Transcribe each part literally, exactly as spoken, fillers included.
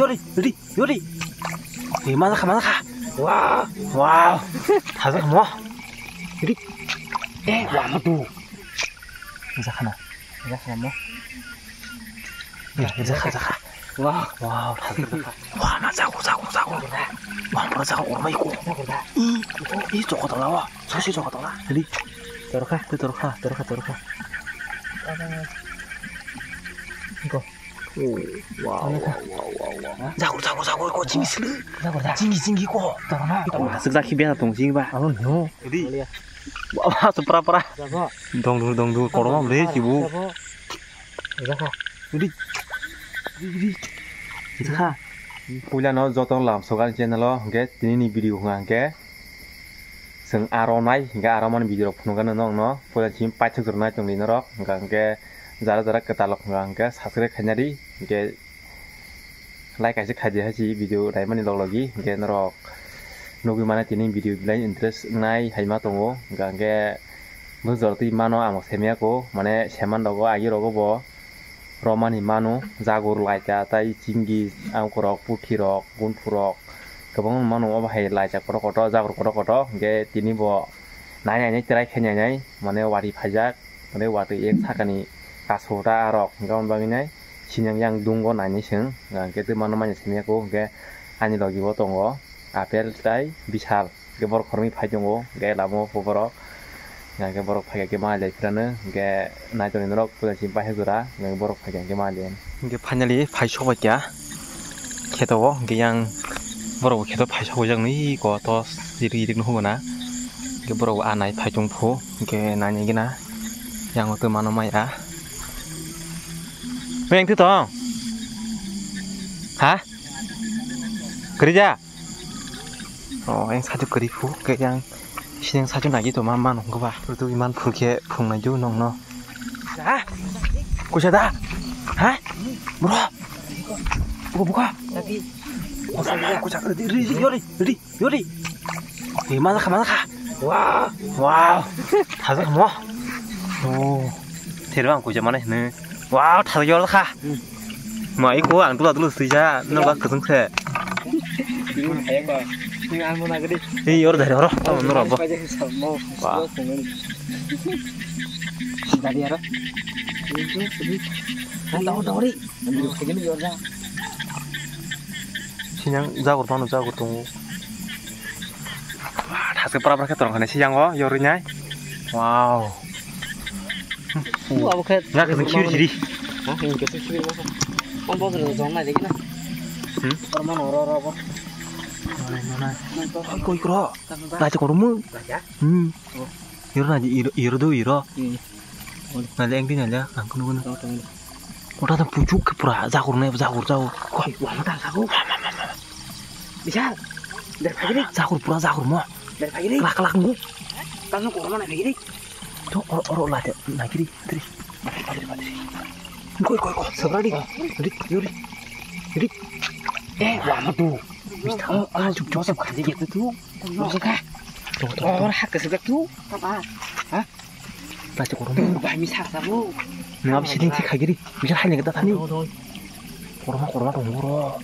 Yori, yori, yori. Eh, mana kha, mana kha. Wow. Wow. Thajak mo. Yori. Eh, wa ma tu. Jakha na. Jakha mo. Eh, jakha, jakha. Wow. Wow, thajak jakha. Wah, na jago, jago, jago. Wah, mana jago, ormai ko. Jago da. I, i, joko tala wa. Sosi joko tala. Yori. Torkha, tu torkha, torkha, torkha. Go. Wow, wow, wow, wow, wow. Jagur, jagur, jagur, ko jini sili. Jagur, jagur. Jini, jini, ko. Torna. Ko, sik jakhi bena tong jini ba. Alo, no. Di. Wah, wah, supra, pra. Jago. Dong dur, dong dur, korma bre, sibu. Jago. Jago. Di. Di, di. Jago. Puila no joto lam sogan channel o, hingke tini ni video hwnga hingke. Chwng aro nai, hingke aro mani video rok phunukgano nokno, puila chini paithak jora nai tongdi norok, hingka hingke jara jara kwtal rok hingka hingke subscribe khaina di, hingke like kaisa khaidi hai si video naimani log logi, hingke norok nugui mano tini video belai interest wngnai hai ma tongo, hingka hingke bwsajora twi mano ang bo semya ko, mane seman rogo agi rogo bo. Romani manu, jagur, laita, tai chingi, angkorok, puthirok, gunphurok, kwbangma manu obo hai laita kotor kotor, jagur kotor kotor, hingke tini bo nai nai nai try khe nai nai, mane watwi phaijak, mane watwi ek sakani kasu ta arok, hingke aboni bagwi nai sinyang yang dungo nainai chwng, hingke twi mano manya simi ya kho, hingke ani logi bo tongo apple tai bisal. Hingke borok khoroknwi phai tongo, hingke lama o borok, hingke borok phaikha khe ma lai phirano, hingke naitok ni norok puila chini paithak jora, hingke borok phaikha hingke ma lai. Hingke finally phai sok bai kha kheto o, hingke yang borok bo kheto phai sok bai jak nwi ko to jirik jirik nuhuguna, hingke borok bo anai phai tong phu, hingke nainai gina yang o twi mano maya. Mayang twi tong? Ha? Kwrwi ja? Oh, yang saju kwrwi phu, ke yang sini yang saju nagi to man man hongkhe ba. Tutu iman phu khe phung nai ju nong no. Ha? Kusa da? Ha? Bro. Buka, buka. Kusa da, kusa da. Ri, ri, yori, ri, yori. Eh, mana kha, mana kha. Wow. Wow. Thajak mo. Oh. Therang kusa mana hne. Wow, thajak yol kha. Ma, iko ang dula dula sija, no ba kwsang se. Ei, yor dhari horo, tamo no rabo. Wah. Dari aro. Ang dawar dawari. Sinyang jagur pano jagur tongo. Wah, thaske pra pra khe torong khani siyango yorwi nai. Wow. Abo khe. Nga khe sing siri siri. Ha, ini khe sing siri masa. Pon pon siri jong nai dikna. Hmm? Oro mano oro oro abo. Nai nai. Koi kro. Raja korumu. Raja? Hmm. Oh. Iro na iro iro do iro. Hmm. Nale engdi nale ang kunu kunu. Tong tong. Ota tang puchuk ke pura jagur ne jagur jagur. Koi. Wah mata jagur. Bisa. Dari pagi ni. Jagur pura jagur mo. Dari pagi ni. Kelak kelak ngu. Tang ko mana pagi ni. To oro oro late nagiri tri. Koi koi koi sabra di. Rik yuri. Rik. Eh wah matu. Bisa. Oh oh cuk cuk cuk. Khadi gitu tu. Bisa kah? Oro hak ke sebelah tu. Apa? Hah? Plastic korom. Bai misa sabo. Nang abi setting thik khaigiri. Bisa hai nang thani. Korma korma tong boro.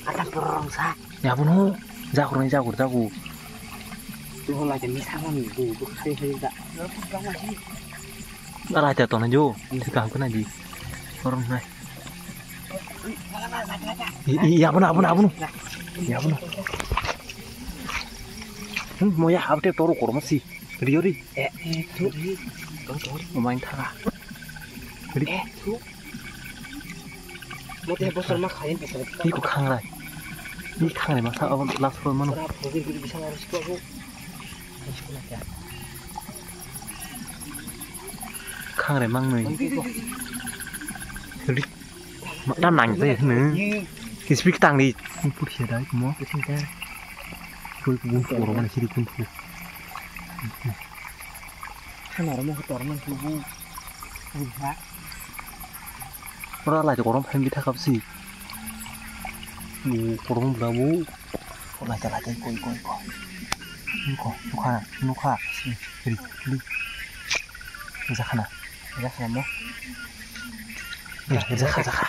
Ata porong sa. Ya bono. Jagur nai jagur jagur. Tu hola je misa man bu bu khai khai da. Ara ta tona jo. Thik kam kana di. Korong nai. I, i, abono, abono, abono. Abono. Hmm, moya habte toru korma si. Rio ri. Eh, eh, tu ri. Tor, tor. Main thaga. Ri. Eh, tu. Mote bosor ma khain bosor. Iko khangrai. I khangrai masa abo last roll mano. Ora phogir guri bisang aro sikwa go. Sikwa kya? Khangrai mangnoi. Ri. Ma, ta nang te hne. Speak tang di. Put here dai mo. Put here. Koi kun puro mana siri kun puro. Hana ro mo tor man tu bu. Bu ha. Ora la ko rom phem bi thakap si. Bu ko rom bla bu. Ko la ta la koi koi ko. Ko nukha nukha. Ri ri. Jakhana. Jakhana mo. Ri jakhana jakhana.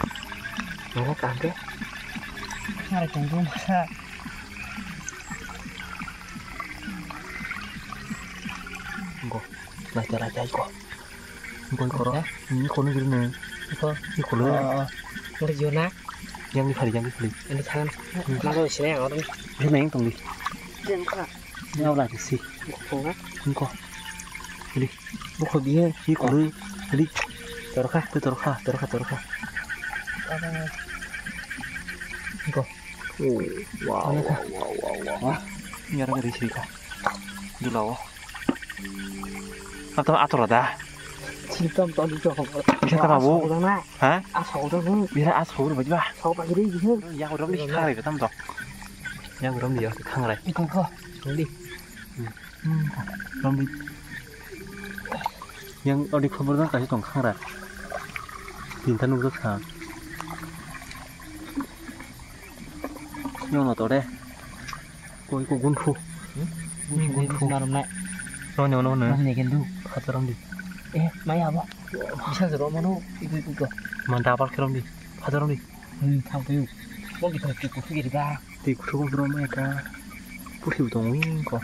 Mana kante? Mana tunggu masa. Go. Lai, lai, lai, go. Boi koro. Ni kono giri ne. Iko. Ni kono. Oh, oh. Mari jona. Yang di phari, yang di phari. Ini tangan. Langsung sini yang orang. Ini yang tong di. Yang ka. Ini awal lagi sih. Ko. Ini ko. Ini. Buko biye. Ini kono. Ini. Torka, tu torka, torka, torka. Ini ko. Oh, wow, wow, wow, wow, wow. Ini orang dari sini ko. Dulu. Ato, ato rada. Chintam toli jok. Bisa tama bu? Asok dong na. Ha? Asok dong na. Bisa asok dong ba? Sok ba giri giri. Ya udah beli kare betam to. Ya udah beli ya kangrai. Ikon ko. Beli. Hmm. Rom di. Yang odi khobor dong kasih tong kangrai. Tinta nukjak sa. Yang lo to deh. Koi ko gunphu. Hmm? Gunphu, gunphu. Gunphu marum nai. Roni ono ono. Roni kendu. Phatar roni. Eh, maya abo. Bisa jero mano. Iku iku ko. Man double khe roni. Phatar roni. Hmm, thang payu. Mo kita tiku tiku ba. Tiku tiku bro mai ka. Puthi utong wing ko.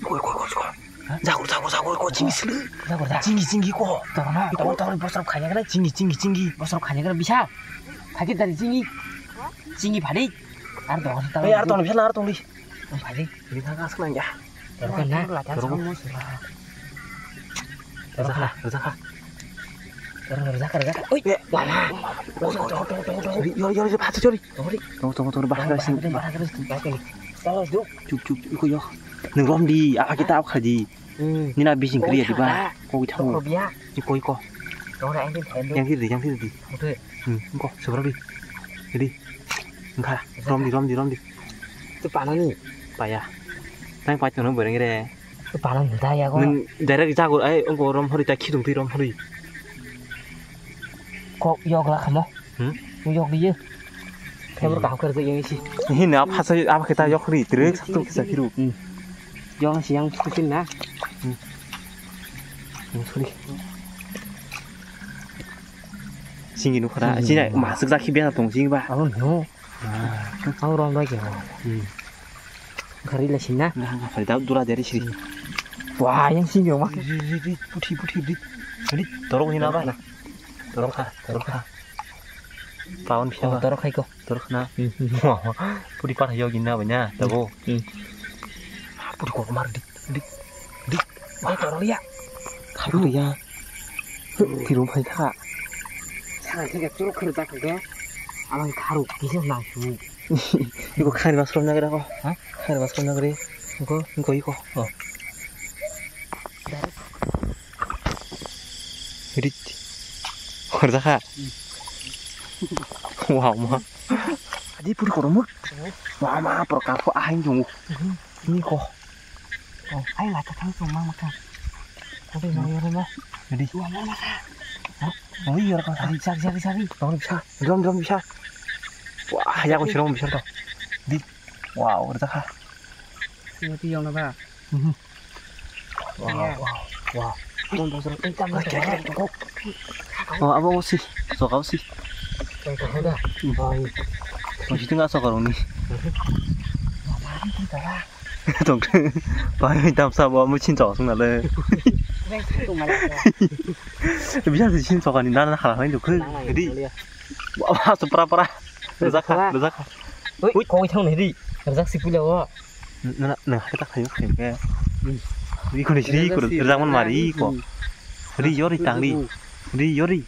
Koi, koi, koi, koi. Jago, jago, jago, koi, chingi sili. Jago, jago. Chingi, chingi, ko. Toro na, toro, toro, bosrok khanya kena, chingi, chingi, chingi. Bosrok khanya kena, bisa. Thaki dari chingi. Chingi phadi. Ar dong, toro. Eh, ar dong, bisa, ar dong, di. Phadi. Ini kan asal ya. Toro na. Toro. Rwjakha, rwjakha. Rwjakha, rwjakha. Oi, wala. Oi, oi, oi, oi, oi, oi. Ori, ori, ori, phato chori. Ori. Tong, tong, tong, bahar sing. Bahar sing, bahar sing. Tong, tong. Chup, chup, chup, iko yo. Nung rom di, apa kita apa khaji. Hmm. Nina bising kriya di ba. Koi thamu. Koi biya. Ni koi ko. Tong ra engin thamu. Yang kiri, yang kiri di. Oke. Hmm, ko, sebra di. Jadi. Engkha, rom di, rom di, rom di. Tu panani. Paya. Nang pai tong bereng re. Palang da ya ko. Nung direct jago, ai, ongko rom hori ta khidung twi rom hori. Kok yok la khamo. Hmm? Yok di ye. Tebur ka hokar je yang isi. Hin ap hasa ap kita yok hori, direct satu kisa khiru. Hmm. Yok si yang kusin na. Hmm. Yang hori. Singi nukhara, hmm. Sini masuk jaki biasa tong sini ba. Abo no. Ang rom bai khe. Hmm. Gari le sina. Nah, nah, dau dura dari sini. Wah, yang sini ma. Ri, ri, ri, puthi, puthi, ri. Ri, torok ni na ba. Nah. Torok kha, torok kha. Pawan pisa. Oh, torok khai ko. Torok na. Hmm. Puthi par yo gina banya, tabo. Hmm. Puthi ko mar dik, dik, dik. Wah, torok ya. Kharu ya. Kirum phai kha. Sana khe choro khare ta khe. Alang kharu kisa na su. Iko khani mas rom nagre ko. Ha? Khani mas rom nagre. Iko, iko, iko. Oh. Rit. Horjakha. Wah, ma. Adi puri koromuk. Wah, ma, pro kapo ahing jong. Ni ko. Oh, ai la thang tong ma ma ka. Ko de no yore no. Adi. Wah, ma ma ka. Oh, yore ka. Sari, sari, sari, sari. Dom bisa. Dom, dom bisa. Wah, ya ko siro bisa to. Di. Wow, horjakha. Sino ti yong na ba. Mhm. Wow, wow, wow. Mon bosor, eh, tam, tam, tam, tam. Oh, abo osi, soka osi. Tam, tam, tam. Bai. Osi tinga soka roni. Tong. Bai, tam sa bo mo chin soka sung na le. Bisa si chin soka ni na na hala hai dukhe. Di. Wah, wah, supra pra. Rwjakha, rwjakha. Ui, koi thang nai ri. Rwjak si puila o. Nana, nang hai tak hai khai ke. Ri ko ni ri ko, rwjak man mari ko. Ri yori tang ri. Ri yori.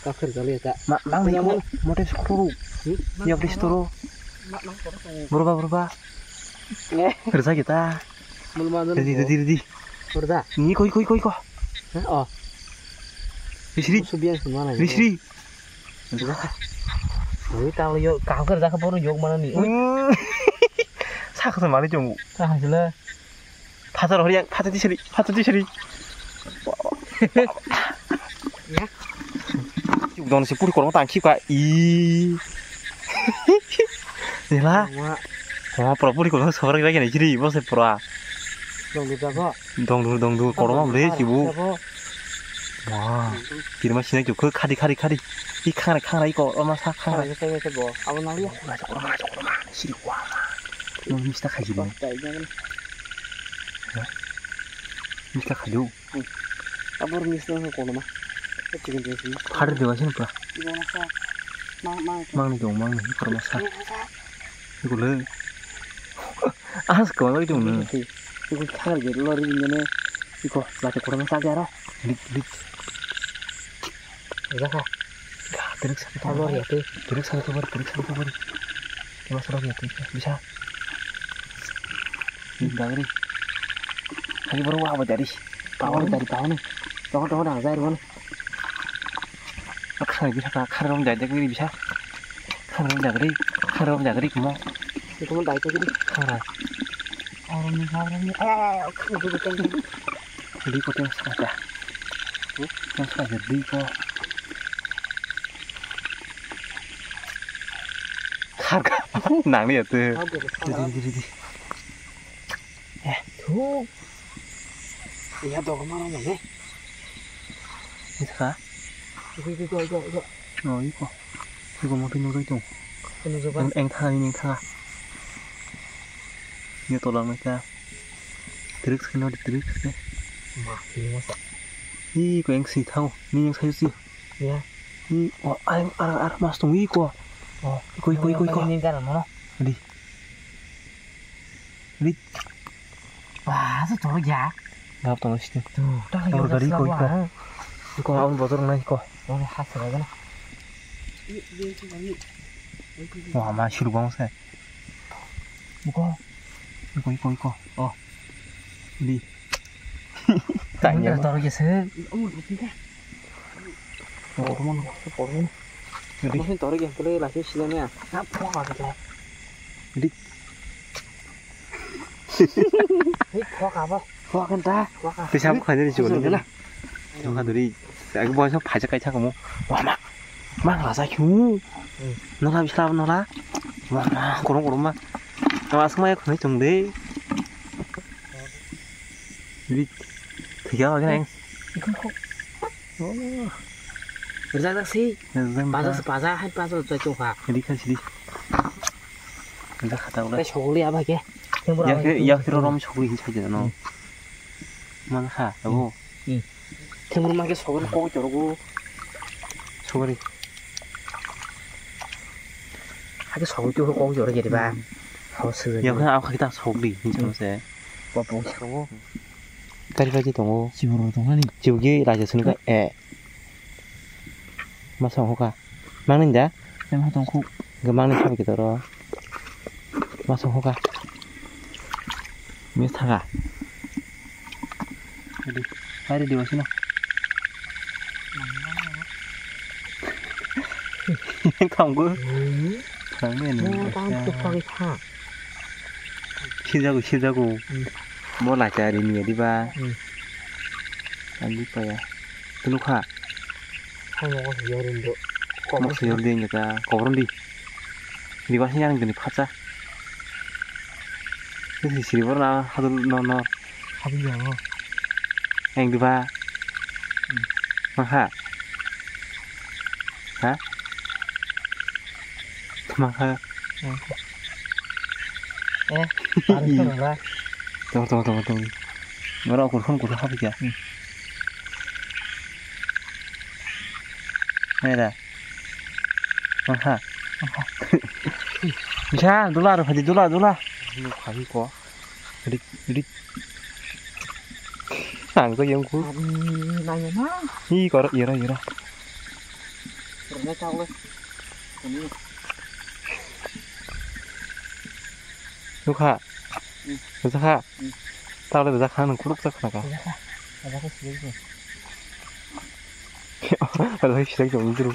Kakhir jale ta. Ma, mang ni ko, mote sukuru. Ni abdi suturu. Burba, burba. Rwjak kita. Mulma. Ridi, ridi, ridi. Rwjak. Ni koi, koi, koi ko. Oh. Risri. Subian semana. Risri. Ui, tang yo, kau ker jakha bono yok mana ni. Ui. Hmm. Sakha mali chungu. Sakha sila. Phatar hori yang, phatar tisari, phatar tisari. Ya. Don si puri kormo tang khika. I. Nila. Wah. Wah, pura puri kormo sobrak lagi ni chiri, bo se pura. Dong di jago. Dong du, dong du, kormo ble chibu. Wah, kirima sinai tu khadi, khadi, khadi. I khangrai, khangrai ko, oma sa khangrai. Khangrai, khangrai, khangrai bo. Abo nang ya. Ora, ora, ora, ora, siri kwa ma. Nang mista khaji bo. Mista khaji. Abo mista ko kono ma. Chicken chicken. Khadi dewa sin pra. Mang ni dong, mang ni korma sa. Gule. As ko lagi dong. Iku khangrai ge lori ni ne. Iko, lati korma sa dia ro. Lik, lik. Jakha. Ga, tirik sa to. Abo ya te. Tirik sa to bari, tirik sa to bari. Kema sa ya te. Bisa. Ni dagri. Hari baru wah bajari. Pawon dari pawon. Toko toko dang jai ron. Akhara bisa ka khara rom jai dek bisa. Khara rom jagri. Khara rom jagri kemo. Kemo dai to gri. Khara. Aron ni khara ni. Ay ay ay. Khara ni. Di ko teng sa ta. Teng sa ta di ko. Khar ka. Nang ni ate. Di di di di. Eh, thu. Iya dogma no mane. Ni kha. Iko iko iko iko. No iko. Iko mo pinu iko. Pinu coba. Eng tha ni eng tha. Ni tolang na kha. Trik sekali, trik sekali. Ma, ini masa. Ih, kau yang sih tahu. Ini yang saya sih. Ya. Ih, oh, ayo, arah, arah mas tunggu iko. Oh, iko, iko, iko, iko. Ini kan mana? Di. Di. Wah, itu tolong ya. Gap tolong situ. Tuh, dah. Nomor gari iko, iko. Iko, aun botol na iko. Oh, khas lagi na. Wah, ma, shuru bang saya. Iko. Iko, iko, iko. Oh. Di. Tanya. Toro kese. Oh, teman, teman. Di. Teman toro kese lagi sini ya. Apa apa kita? Di. Hei, kok apa? Kok kan ta? Kok apa? Bisa apa kan jadi cuman. Jong ha duri. Aku bawa siapa aja kayak cakap mau. Wah, mak. Mang rasa kyu. Nola bisla nola. Wah, ma, korong korong ma. Nola semua ya kena cung deh. Jadi tiga lagi neng. Oh. Rijak jak si. Rijak jak. Paja se paja hai paja chai tong kha. Ri kha sidi. Rijak kha ta ule. Tei sogli aba ke. Tembur aba ke. Yak ro rom sogli hin chai jano. Man kha abo. Tembur ma ke sogli kok choro go. Sogli. Hake sogwi tuhu kok jora jari ba. Habo sujak. Yakhe ang khe ta sogdi hinsa se. Kopong sogwi. Kari bai tongo. Chiburu tong hani. Chibugi raja sunu ka e. Masa hoka. Mangni da? Em ha tong khu. Ge mangni khabi ke toro. Masa hoka. Mis thaga. Ready. Hai ready wasino. Thamgo. Thangni ani. Tang pukha kha. Sijago, sijago. Mo lacha ri ni diba. Ani paya. Tunu kha. Hai mo ko yor indo. Mo ko yor de inda ka. Kobron di. Di ba yang dini phacha. Ni siri bor na hadul no no. Habis ya no. Yang di ba. Mangha. Ha? Mangha. Eh, paris to ba. Tong tong tong tong. Mara okur khon kur habis ya. Hai da. Aha. Bisa, dula ro, hadi dula, dula. Lu khai ko. Rik, rik. Ang ko yang ku. Nanya na. Hi, kor, ira, ira. Pernah tahu le. Ini. Nukha. Jakha. Tawle jakha nang kuruk jakha ka. Jakha. Jakha sih. Ada lagi sih jong dulu.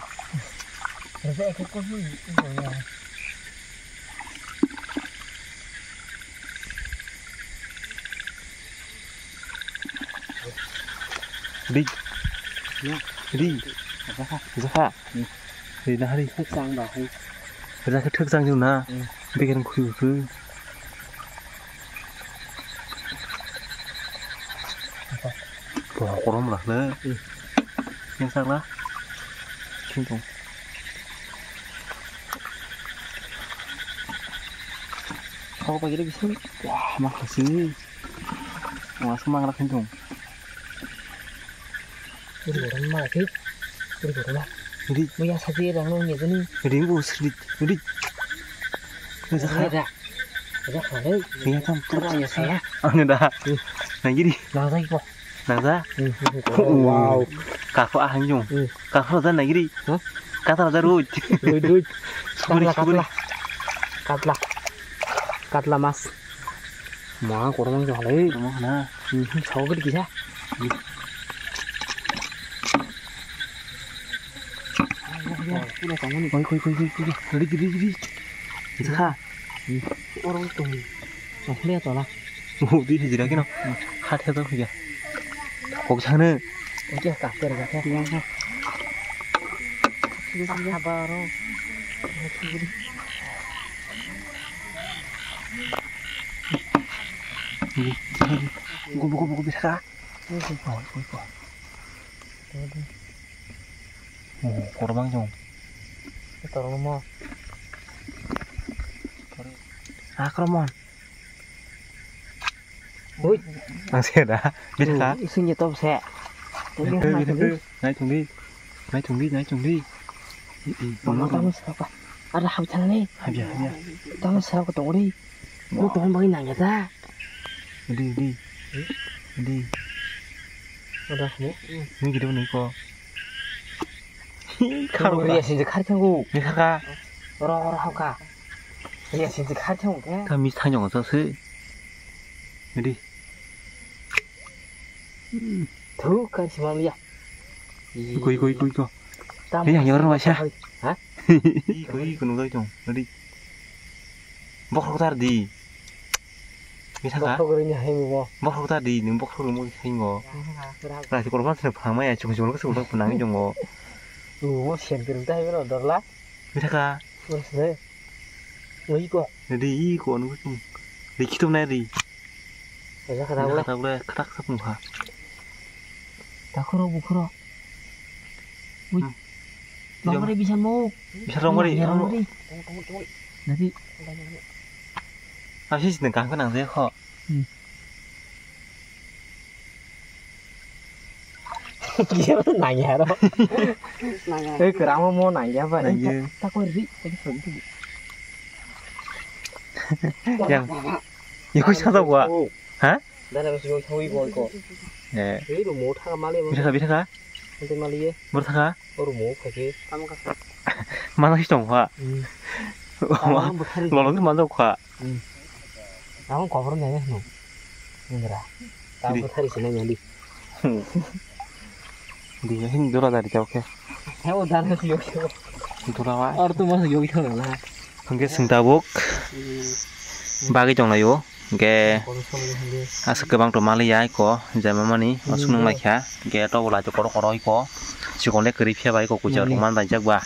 Jakha aku kau ni. Ri. Ri. Jakha. Ri na hari. Thwk chang ba hai. Ri na thwk chang jung na. Beker khui khui. Bo korom la le. Yang sakla. Sing tong. Kau pagi lagi sini. Wah, makasih. Wah, semangat lagi dong. Uri orang mati. Uri orang mati. Uri. Muya saja orang nunggu ni. Uri bu sedih. Uri. Muya saja. Ada. Ada kali. Iya kan. Terus ya saya. Anu dah. Nah gini. Nah saya kok. Nangja? Wow. Kafo ahang jung. Kafo raja nagiri. Kata raja ruj. Ruj ruj. Suguri suguri. Katla. Katla mas. Ma kormang jong halai. Kormang na. Sogri kisa. Koi koi koi koi koi. Ri ri ri. Kisa. Orang tuh. Sokle tola. Oh, di hijira kino. Hat heto hija. Kok sana. Oke, ka ter ka ter. Baro. Gobo gobo gobo sa. Oh, kormang jong. Torong mo. Akromon. Ui. Ang se da. Bisa ka? Isin je top se. Nai thungdi. Nai thungdi, nai thungdi. Mama tamo sapa. Ada habis sana ni. Habis, habis. Tamo sapa ko tongri. Mo tong bagi nang ya ta. Di, di. Di. Ada mo. Ni gitu ni ko. Kharo ria sinje khar thango. Ni khaka. Oro oro haka. Ria sinje khar thango ke. Ta mi thang jong sa se. Di. Thu kan si mang lia. Koi koi koi ko. Ni yang yor ma sa. Ha? Koi ko nung dai tong. Di. Bokhok tar di. Bisa ka? Bokhok rini hai mo. Bokhok ta di, nung bokhok mo hai mo. Rai korban sene phang maya chung chung ko sulu phang nang jong mo. Mo sian kirim ta hai mo dorla. Bisa ka? Terus ne. Ui ko. Di i ko nung chung. Di kitum nai di. Bisa ka tabule. Tabule khatak sap mo ha. Takhoro bukhoro. Ui. Rongri bisa mo. Bisa rongri. Rongri. Jadi. Asi sini kangkang nang je kho. Dia tuh nanya ro. Eh, kerama mau nanya apa? Nanya. Tak kau ri, tak kau ri. Yang, ya kau siapa gua? Hah? Dana besi gua sawi gua kau. Eh. Ini lu mau thang mali mau. Bisa bisa kah? Nanti mali ya. Mau thang? Oru mo khaje. Tamo kha. Mana sih tong kha? Hmm. Tamo bukhari. Lolong mana kha? Hmm. Tamo kobor nanya no. Indra. Tamo bukhari sih nanya di. Di hin dura dari jauh ke. He o dan sih yo. Dura wa. Or tu mas yo yo la. Hingke sing tabuk bagwi tonglaio, hingke aswk kwbang tongmani ya iko, jemamani aswk nung laikha, hingke tabuk laijak kotor kotor iko, chikon le kwrwi phiya bai iko, kuchar rok man laijak ba,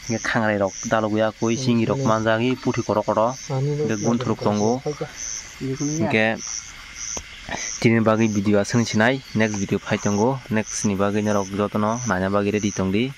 hingke khangrai rok dalogwi ya koi, chini rok manjagwi, puthi kotor kotor, hingke gunthuruk tongo, hingke tini bagwi video aswk sinai, next video phai tongo, next ni bagwi norok jotono naina bagwi ready tongdi.